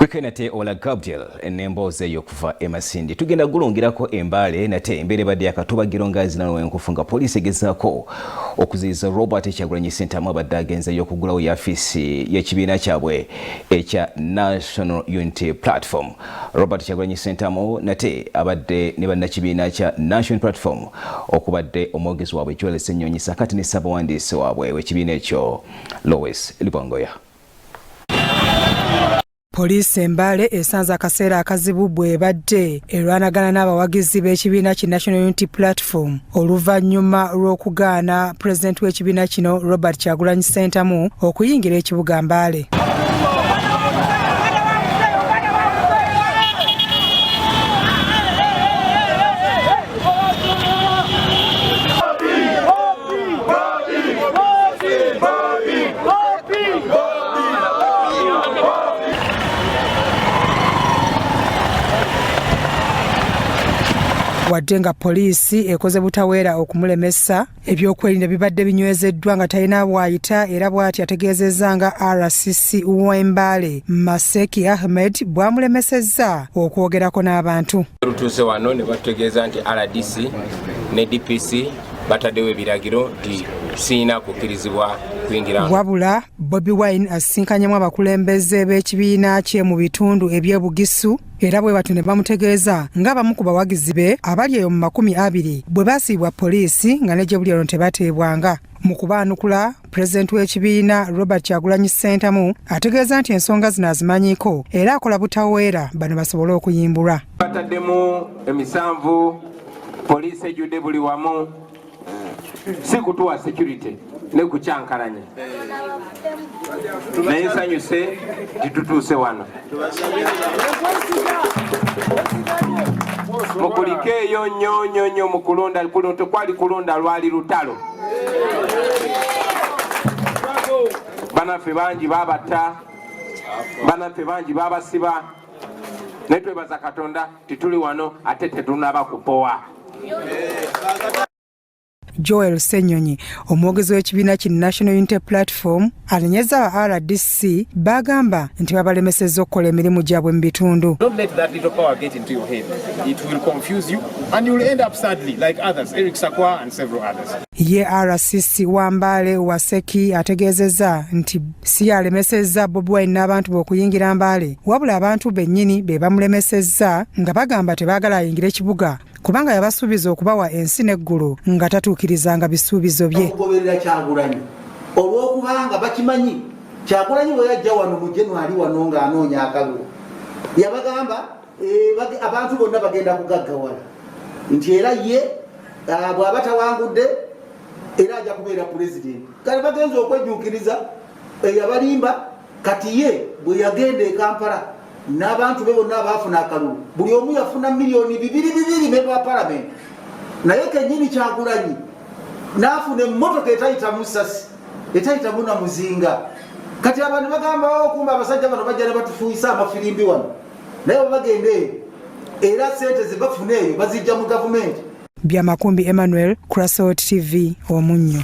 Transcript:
Kweke nate Ola Gabriel n'emboozi eyo okuva e Masindi. Tugenda gulungirako embaale nate embeera ebadde yakatubagiro nga zinalwenkufu nga poliisi egezaako okuziyiza Robert Kyagulanyi Ssentamu abadde agenzeeyo okugulawo yaafiisi y'ekibiina kyabwe ekya National Unity Platform. Robert Kyagulanyi Ssentamu nate abadde ne bannakibiina kya National Platform okubadde omwogezi waabwe Joel Ssenyonyi sakati ne ssabawandiisi waabwe w'ekibiina ekyo Lois Lubongoya. Poliisi e Mbale esanze akaseera akazibu bw'ebadde erwanagana n'abawagizi b'ekibiina ki National Unity Platform oluvannyuma lw'okugaana pulezidenti w'ekibiina kino Robert Kyagulanyi Ssentamu okuyingira ekibuga Mbale. Wadde nga poliisi ekoze butaweera okumulemesa, ebyokwerinda bibadde binywezeddwa nga talina bw'ayita, era bw'ati ategeezezza nga RCC w'Embaale Maseki Ahmed bw'amulemesezza okwogerako n'abantu. Lutuuse wano ne batutegeeza nti RDC ne DPC bataddewo ebiragiro nti sirina kukkirizibwa kuyingira. Wabula Bobi Wine asisinkanyemu abakulembeze b'ekibiina kye mu bitundu eby'ebugisu, era bwe batyo ne bamutegeeza ng'abamu ku bawagizi be abali eyo mu 20 bwe basiibwa poliisi nga ne gye buli eno tebateebwanga. Mu kubaanukula, pulezidenti w'ekibiina Robert Kyagulanyi Ssentamu ategeeza nti ensonga zino azimanyiiko era akola butaweera bano basobole okuyimbulwa. Bataddemu emisanvu, poliisi ejjudde buli wamu, si kutuwa security ne kukyankalanya, naye nsanyuse nti tutuuse wano. Mukulike eyo nnyo nnyo nnyo mu kulonda kuno, tekwali kulonda, lwali lutalo. Banaffe bangi babatta, banaffe bangi babasiba, naye twebaza Katonda tituli wano ate tetunaba kupowa. Joel Ssenyonyi, omwogezi w'ekibiina ki National Unity Platform, anenyezza aba RDC bagamba nti babalemesezza okukola emirimu gyabwe mu bitundu. Don't let that little power get into your head. It will confuse you and you'll end up sadly like others, Eric Sakwa and several others. Ye RCC wa Mbale Waseki ategeezezza nti si yalemesezza Bobi Wine n'abantu be okuyingira Mbale, wabula abantu bennyini be bamulemesezza nga bagamba tebaagala ayingire ekibuga kubanga yabasuubiza okubawa ensi n'eggulu nga tatuukirizanga bisuubizo bye. Okugoberera Kyagulanyi olw'okubanga bakimanyi Kyagulanyi bwe yajja wano mu January wano ng'anoonya akalulu, yabagamba abantu bonna bagenda kugaggawala, nti era ye bw'aba tawangudde era ajja kubeera pulezidenti. Kale bagenza okwejjuukiriza eyabalimba. Kati ye bwe yagenda e Kampala n'abantu be bonna abaafuna akalulu, buli omu yafuna miliyoni 2 2 memba wa palamenti, naye kennyini Kyagulanyi n'afuna emmotoka etayitamu sasi, etayitamu na muzinga. Kati abantu bagamba, okumba abasajja bano bajja ne batufuuyisa amafirimbi wano, naye bwe bagenda eyo era sente zebafuna eyo bazijja mu gavumenti. Byamakumbi Emmanuel, Crasot TV, Omunnyo.